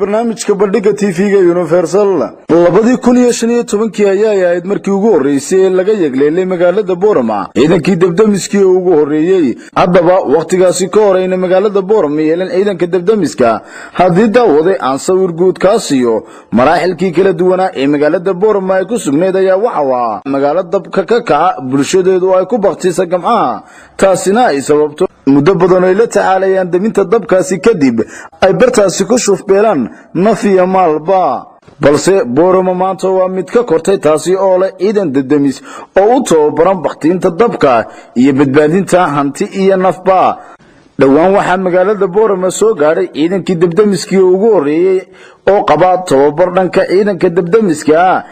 Barnaamijka Bandhiga TV-ga Universal. 2015-kii ayaa ahayd markii ugu horreysay ee laga yegleelay magaalada Boorama ciidankii debdemiskii oo ugu horreeyey. Haddaba wakhtigaasi ka horeyna magaalada Boorama yeelan ciidanka debdemiska. Haddii daawaday aan sawir guud kaa siiyo maraaxilkii kala duwanaa ee magaalada Boorama ay ku sugnayd, ayaa waxau ahaa magaalo dabka ka kaca bulshadeedu ay ku baktisa gamcaha, taasina ay sababto muddo badan ay la tacaalayaan deminta dabkaasi, kadib ay bartaasi ku shufbeelaan naf iyo maalba. Balse Boorama maanta waa mid ka kortay taasi oo leh ciidan debdemis oo u tababaran bakhtiinta dabka iyo badbaadinta hanti iyo nafba. Dhowaan waxaa magaalada Boorama soo gaadhay ciidankii debdemiskii ugu horreeyey oo qaba tababar dhanka ciidanka debdemiska ah,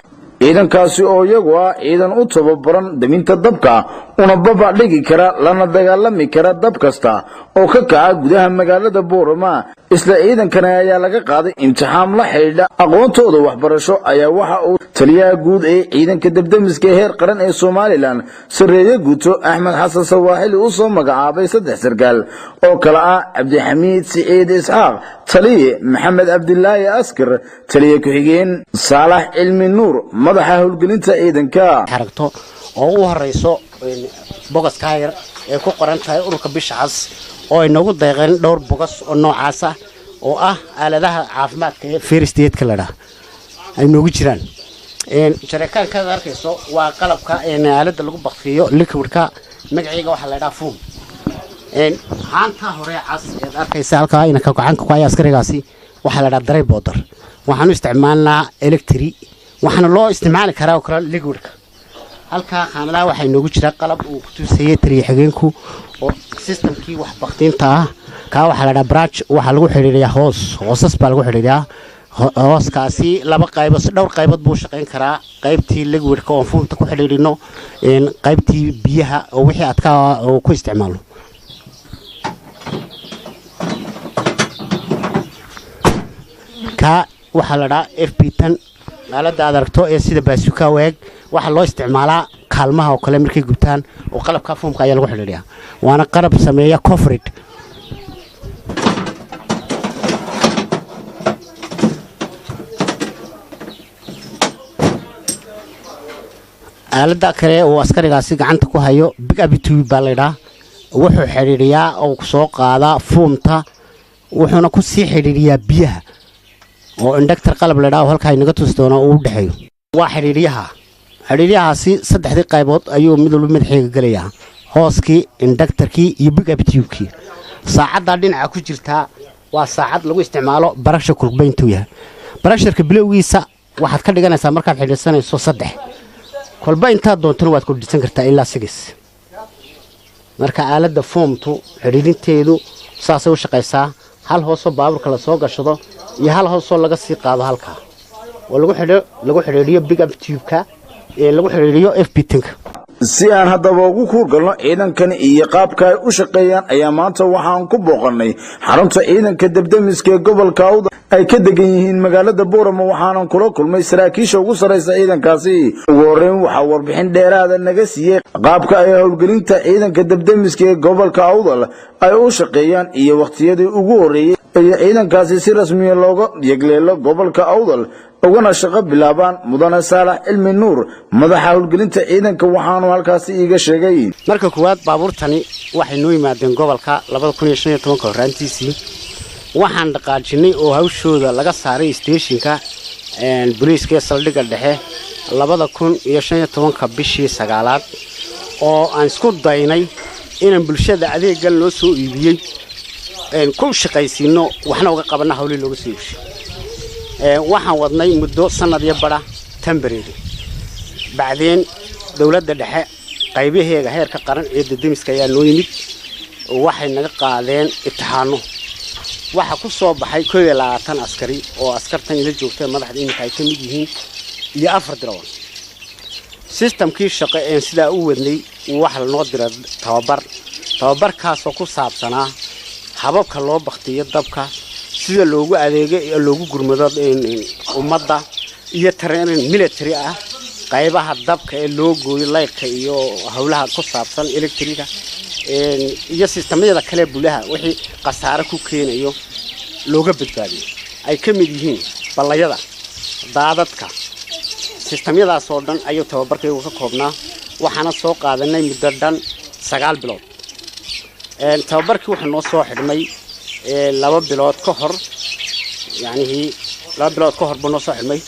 ciidankaasi oo iyagu ah ciidan u tababaran deminta dabka, una babac dhigi kara lana dagaalami kara dab kasta oo ka kaca gudaha magaalada Boorama. Isla ciidankani ayaa laga qaaday imtixaan la xidhiidha aqoontooda waxbarasho. Ayaa waxa uu taliyaha guud ee ciidanka debdemiska heer qaran ee Somalilan, sarreeye guuto Axmed Xasan Sawaaxili, u soo magacaabay 3 sarkaal oo kale ah Cabdixamiid Siciid Isxaaq taliye, Maxamed Cabdilaahi Askar taliye ku-xigeen, Saalax Cilmi Nuur madaxa howlgelinta ciidanka. Aragto oo u horeyso bogoska yar ee ku qoran tahay ururka Bisha Cas oo ay noogu deeqeen dhowr bogos oo noocaas ah oo ah aaladaha caafimaadka ee first aid-ka la dhaha ay noogu jiraan. Jarekaankaad arkayso waa qalabka aaladda lagu bakfiyo liquidka, magaciiga waxaa la dhahaa foam. Haanta hore cas eed arkaysa halkaa inanka gacanka ku haya askarigaasi waxaa la dhahaa dry powder. Waxaanu isticmaalnaa electric, waxaana loo isticmaali karaa oo kale liquidka. Halkaa khaanadaha waxaa inoogu jira qalab uu ku tusayey taliya xigeenku oo systemkii wax baktiinta ah. Kaa waxaa la dhahaa branch, waxaa lagu xidhiidhiyaa hoos, hoosas baa lagu xidhiidhiyaa. Hooskaasi laba qaybood, dhowr qaybood buu shaqayn karaa: qaybtii liquidka oon foamta ku xidhiidhino, qaybtii biyaha oo wixii adkaa oo ku isticmaalno. Kaa waxaa la dhahaa FP 10. Aaladda aad aragto ee sida baasuka u eg waxaa loo isticmaalaa kaalmaha oo kale markay gubtaan, oo qalabka foamka ayaa lagu xidhiidhiyaa, waana qalab sameeya covered. Aaladda kale uu askarigaasi gacanta ku hayo big abitube baa laydhaa. Wuxuu xidhiidhiyaa oo soo qaadaa foamta, wuxuuna ku sii xidhiidhiyaa biyaha oo inductor qalab laydhaa oo halkaa inaga tusi doono uu u dhexeeyo. Waa xidhiidhiyaha. Xidhiidhiyahaasi saddexdii qaybood ayuu mid walba madaxeega gelayaa: hooskii, inductorkii iyo big abtubekii. Saacaddaa dhinaca ku jirtaa waa saacad lagu isticmaalo pressure kulba intuu yahay. Pressureka bilowgiisa waxaad ka dhiganaysaa markaad xidhiidhsanayso 3, kolba intaad doontana waad kordhisan kartaa ilaa 6. Marka aaladda foamtu xidhiidhinteedu saasay u shaqaysaa: hal hoosoo baabuurka lasoo gashado iyo hal hoosoo laga sii qaado halkaa oo lagu xidho, lagu xidhiidhiyo big up tubeka ee lagu xidhiidhiyo FP 10-ka. Si aan haddaba ugu kuurgalno ciidankan iyo qaabka ay u shaqeeyaan, ayaa maanta waxaan ku booqannay xarunta ciidanka debdemiska ee gobolka Awdal ay ka degan yihiin magaalada Boorama, waxaanan kula kulmay saraakiisha ugu sarraysa ciidankaasi. Ugu horreyn waxaa warbixin dheeraada naga siiyey qaabka ay howlgelinta ciidanka debdemiska ee gobolka Awdal ay u shaqeeyaan iyo wakhtiyadii ugu horreeyey iyo ciidankaasi si rasmiya looga yegleelo gobolka Awdal ugana shaqo bilaabaan, mudane Saalax Cilmi Nuur, madaxa howlgelinta ciidanka. Waxaanu halkaasi iiga sheegay: Marka koowaad, baabuurtani waxay noo yimaadeen gobolka 2015-ka horraantiisii. Waxaan dhaqaajinay oo hawshooda laga saaray stationka booliiska ee saldhigga dhexe 2015-ka bishii sagaalaad, oo aan isku daynay inaan bulshada adeeggan loo soo iibiyey ku shaqaysiino, waxna uga qabanna hawlihii looga soo iibshay. Waxaan wadnay muddo sanad iyo badha temporary. Bacdeen dowladda dhexe qaybaheega heerka qaran ee dedemiska ayaa noo yimid, waxay naga qaadeen imtixaano. Waxaa ku soo baxay 21 askari oo askartan ila joogta madaxda iminka ay ka mid yihiin iyo 4 dirawan. Systemkii shaqo een sidaa u wadnay, waxa lanoo dira tababar, tababarkaasoo ku saabsanaa hababka loo baktiyo dabka, sida loogu adeego ee loogu gurmado ummadda, iyo training military ah, qaybaha dabka ee loo gooyo laydhka iyo howlaha ku saabsan electriga iyo sistamyada kale bulaha wixii khasaare ku keenayo looga badbaadiyo. Ay ka mid yihiin ballayada, daadadka, sistamyadaas oo dhan ayuu tababarkaygu ka koobnaa. Waxaana soo qaadanay muddo dhan 9 bilood. Tababarkii wuxuu noo soo xidhmay 2 bilood ka hor, yacnihii 2 bilood ka hor buu noo soo xidhmay.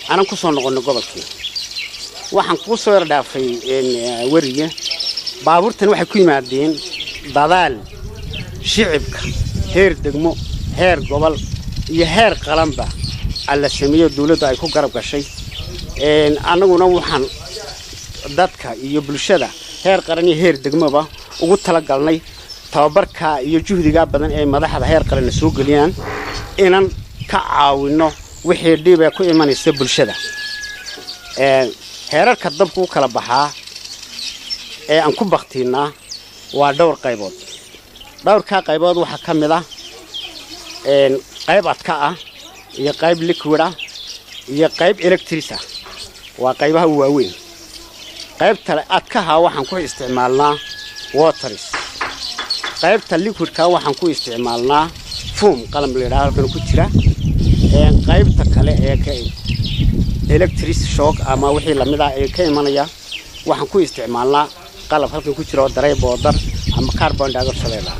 Aanan ku soo noqonnay gobolkii. Waxaan kuu soo yar dhaafay weriga. Baabuurtan waxay ku yimaadeen dadaal shicibka heer degmo, heer gobol iyo heer qaranba alla sameeyo, dawladdu ay ku garab gashay. Annaguna waxaan dadka iyo bulshada heer qaran iyo heer degmoba ugu talagalnay tababarka iyo juhdigaa badan ee madaxda heer qaranna soo geliyaan inaan ka caawinno wixii dhib ee ku imanaysa bulshada. Heerarka dabku u kala baxaa ee aan ku baktiinaa waa dhowr qaybood. Dhowrkaa qaybood waxaa ka mid ah qayb adka ah iyo qayb liquid ah iyo qayb electric ah. Waa qaybaha u waaweyn. Qaybta adkaha waxaan ku isticmaalnaa waters, qaybta liquidka waxaan ku isticmaalnaa foam, qalab la yidhaha halkan ku jira. Qaybta kale ee ka electric shock ama wixii lamid ah ee ka imanaya waxaan ku isticmaalnaa qalab halkan ku jira oo dry powder ama carbon dioxide la.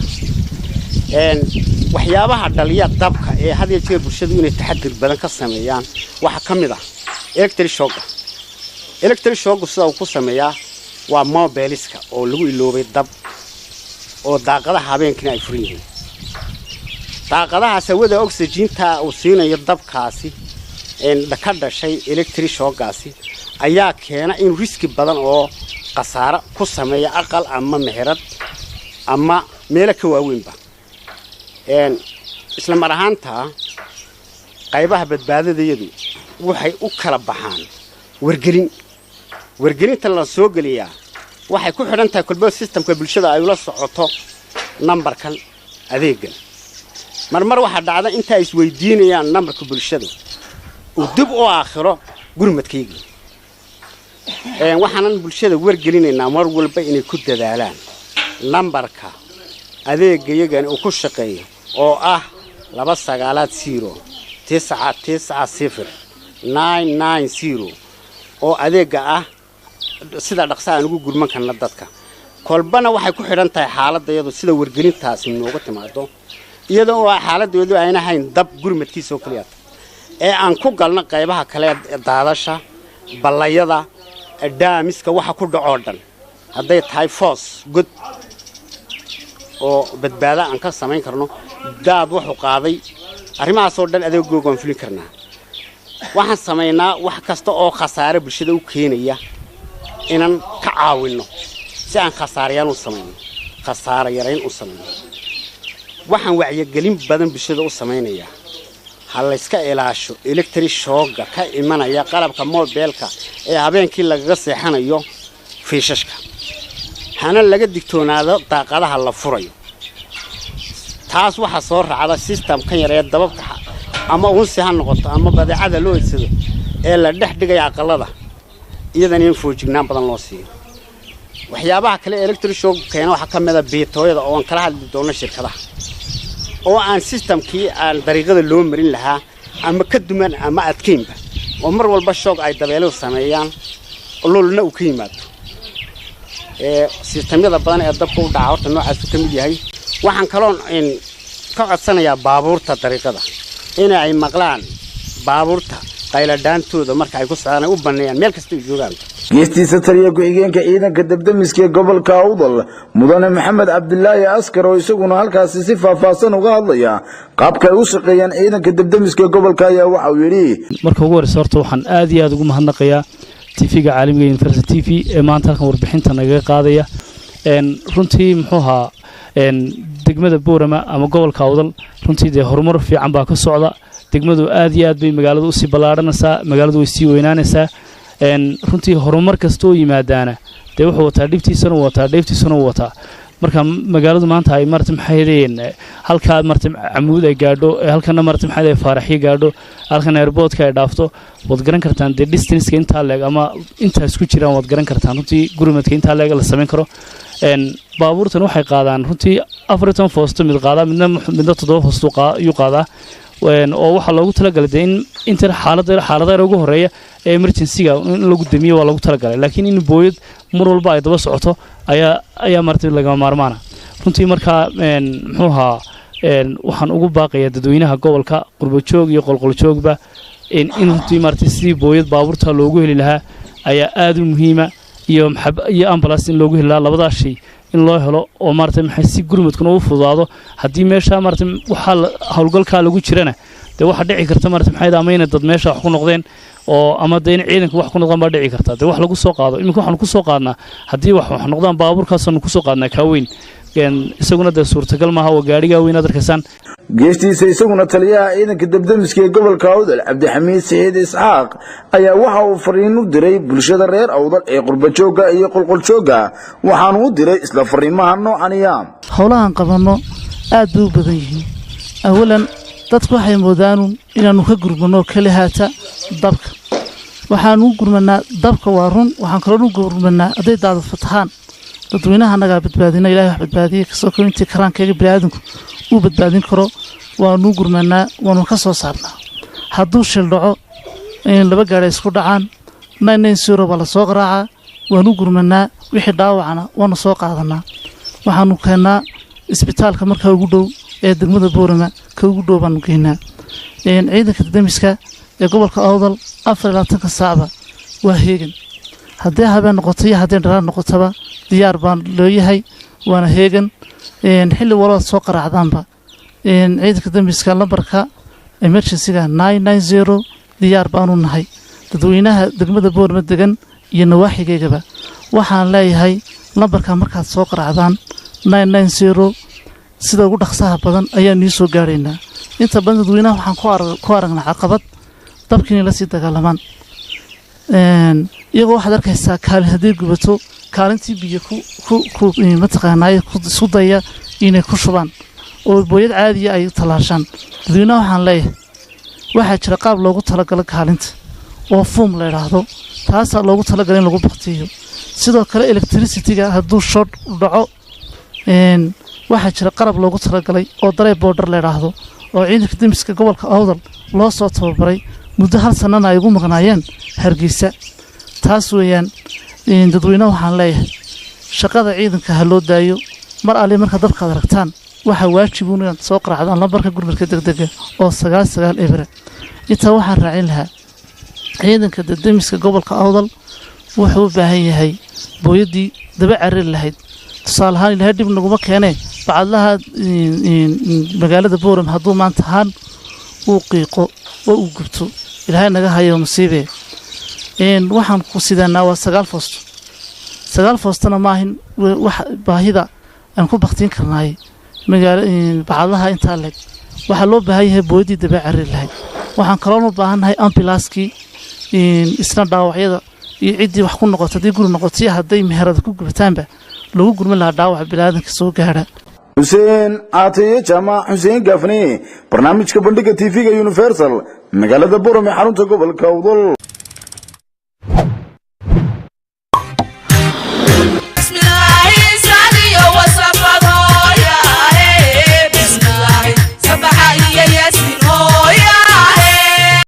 Waxyaabaha dhaliya dabka ee had iyo jeer bulshadu inay taxadir badan ka sameeyaan waxaa ka mid ah electric shocka. Electric shock sida uu ku sameeyaa waa mobiliska oo lagu iloobay dab oo daaqadaha habeenkiina ay furan yihiin. Daaqadahaas hawada oxygen-ta uu siinayo dabkaasi ka dhashay electric shockgaasi ayaa keena in risk badan oo khasaaro ku sameeya aqal ama meherad ama meelo ka waaweynba. Isla mar ahaantaa, qaybaha badbaadadayadu waxay u kala baxaan wargelin. Wargelinta la soo geliyaa waxay ku xidhan tahay kolba systemka bulshada ay ula socoto nambarkan adeegan. Marmar waxaa dhacda inta ay isweydiinayaan nambarka bulshada uu dib u aakhiro gurmadkaygii. Waxaanan bulshada wargelinaynaa mar walba inay ku dadaalaan nambarka adeegayagani uu ku shaqeeyo oo ah 999 0 990 990 oo adeega ah sida dhaqsa aan ugu gurman karna dadka. Kolbana waxay ku xidhan tahay xaaladda iyadu sida wargelintaasi nooga timaado, iyadoo oo xaaladoodu ayna hayn dab gurmadkiisa oo keliya ee aan ku galno qaybaha kale ee daadasha, ballayada, daamiska, waxa ku dhacoo dhan, hadday tahay foos god oo badbaado aan ka samayn karno, daad wuxuu qaaday, arrimahaasoo dhan adeegooga waan fulin karnaa. Waxaan samaynaa wax kasta oo khasaare bulshada u keenaya inaan ka caawinno si aan khasaarayaan u samayno, khasaare yarayn u samayno. Waxaan wacyigelin badan bulshada u samaynayaa ha layska ilaasho electric shockga ka imanaya qalabka mobeelka ee habeenkii lagaga seexanayo fiishashka, hana laga digtoonaado daaqadaha la furayo. Taas waxaa soo raacda systemkan yar ee dababka ama unsi ha noqoto ama badeecada loo edsado ee la dhex dhigaya aqalada, iyadana in foojignaan badan loo siiyo. Waxyaabaha kale electric shock keena waxaa ka mid a biitooyada oo aan kala hadli doono shirkadaha oo aan systemkii aan dariiqada loo marin lahaa ama ka duman ama adkeynba, oo mar walba shock ay dabeeluhu sameeyaan, lulna uu ka yimaado. Sistamyada badan ee dabka u dhaca horta noocaasu ka mid yahay. Waxaan kaloon ka codsanayaa baabuurta dariiqada in ay maqlaan baabuurta qayladhaantooda marka ay ku socdaan, ay u banneeyaan meel kasta ay joogaan. Geestiisa, taliya ku-xigeenka ciidanka debdemiska ee gobolka Awdal, mudane Maxamed Cabdilaahi Askar, oo isaguna halkaasi si faahfaahsan uga hadlaya qaabka ay u shaqeeyaan ciidanka debdemiska ee gobolka, ayaa waxa uu yidhi: Marka ugu horeysa horta waxaan aad iyo aad ugu mahadnaqayaa TV-ga caalamiga Universal TV ee maanta halkan warbixinta nagaga qaadaya. Runtii muxuu ahaa, degmada Boorama ama gobolka Awdal runtii dee horumar fiican baa ka socda. Degmadu aad iyo aad bay magaaladu usii ballaadhanaysaa, magaaladu way sii weynaanaysaa. Runtii horumar kasta oo yimaadaana dee wuxuu wataa dhibtiisana uu wataa, dheeftiisana uu wataa. Marka magaaladu maanta ay marata maxay halkaa marata Camuud ay gaadho, halkana marata maxay Faaraxyo gaadho, halkan airportka ay dhaafto, waad garan kartaan dee distanceka intaa leeg ama intaas ku jiraan, waad garan kartaan runtii gurmadka intaa leeg la samayn karo. Baabuurtan waxay qaadaan runtii 14 foosto mid qaadaa, midna 7 foosto yuu qaadaa. Oo waxaa loogu talagalay dee in inta xaalada xaaladaha ugu horeeya ee emergency-ga in lagu damiyo waa loogu talagalay, laakiin in booyad mar walba ay daba socoto ayaa maaragtay lagama maarmaana runtii. Markaa muxuu ahaa, waxaan ugu baaqayaa dadweynaha gobolka, qurbajoog iyo qolqoljoogba, in runtii maaragtay sidii booyad baabuurta loogu heli lahaa ayaa aad u muhiima, iyo ambulance in loogu heli lahaa, labadaas shay in loo helo oo maaragtay maxay si gurmadkuna u fududaado. Haddii meesha maaragtay waxaa howlgalkaa lagu jirana dee waxaa dhici karta maaragtay maxay ama inay dad meesha wax ku noqdeen oo ama dee in ciidanka wax ku noqdaan baa dhici karta. Dee wax lagu soo qaado iminka waxaanu ku soo qaadnaa, haddii wax noqdaan baabuurkaasaanu ku soo qaadnaa kaa weyn, isaguna dee suurtagal maaha oo gaadhigaa weyn aad arkaysaan. Geestiisa isaguna taliyaha ciidanka debdemiska ee gobolka Awdal, Cabdixamiid Siciid Isxaaq, ayaa waxa uu fariin u diray bulshada reer Awdal ee qurbajoogga iyo qolqoljoogga, waxaanu u diray isla fariimaha noocaniya. Howlahan qabanno aad bay u badan yihiin. Awalan, dadku waxay moodaanun inaannu ka gurmanno keli haata dabka. Waxaanu u gurmanaa dabka, waa run. Waxaan kaloo u gurmanaa hadday daadad fatahaan, dadweynaha annagaa badbaadina. Ilahay wax badbaadiyey kasoo ko intii karaankayga biniaadanku uu badbaadin karo waanu gurmanaa, waanu ka soo saarnaa. Hadduu shil dhaco, laba gaadha isku dhacaan, 990 baa lasoo qaraacaa, waanu gurmanaa. Wixii dhaawacana waanu soo qaadanaa, waxaanu keennaa isbitaalka markaa ugu dhow ee degmada Boorama, ka ugu dhow baanu geynaa. Ciidanka damiska ee gobolka Awdal 24-ka saacba waa heegan. Haddii habeen noqoto iyo haddii dharaar noqotaba diyaar baan looyahay, waana heegan. Xilli walbaad soo qaraacdaanba ciidanka damiska lambarka emergency-ga 990 diyaar baanu nahay. Dadweynaha degmada Boorama degan iyo nawaaxigeygaba waxaan leeyahay, lambarka markaad soo qaraacdaan 990, sida ugu dhaqsaha badan ayaan nii soo gaaraynaa. Inta badan dadweynaha waxaan ku aragnaa caqabad dabka inay lasii dagaalamaan iyagoo waxaad arkaysaa kaalin hadday gubato, kaalintii biyo ku mataqaanaaye isku daya inay ku shubaan oo booyad caadiya ay tallaashaan. Dadweynaha waxaan leeyahay, waxaa jira qaab loogu talagalo kaalinta oo foam la idhaahdo, taasaa loogu talagalay in lagu baktiyo. Sidoo kale electricity-ga hadduu short dhaco, waxaa jira qalab loogu talagalay oo dry powder la idhaahdo oo ciidanka demiska gobolka Awdal loo soo tababaray, muddo hal sannana ay ugu maqnaayeen Hargeysa. Taas weeyaan. Dadweynaha waxaan leeyahay, shaqada ciidanka ha loo daayo. Mar alle marka dabkaad aragtaan, waxaa waajibuun inaad soo qaraacdaan lambarka gurmadka degdega oo 990. Intaa waxaan raacin lahaa, ciidanka debdemiska gobolka Awdal wuxuu u baahan yahay booyaddii daba carari lahayd. Tusaale ahaan, Ilahay dhib naguma keenee, bacadlaha magaalada Booram hadduu maanta haan uu qiiqo oo uu gubto, Ilaahay naga hayo masiibee, waxaan ku sidanaa waa 9 foosto. 9 foostona maahin wax baahida aan ku baktiin karnaay magaalo bacadlaha intaa leeg. Waxaa loo baahan yahay booyaddii daba carari lahayd. Waxaan kaloon u baahannahay ambulanskii isna dhaawacyada iyo ciddii wax ku noqoto, haddii guri noqoto iyo hadday meherada ku gubataanba, lagu gurmin lahaa dhaawaca biniaadanka soo gaadha. Xuseen Caataye Jaamac, Xuseen Gaafne, barnaamijka bandhiga TV-ga Universal, magaalada Boorame, xarunta gobolka Awdal.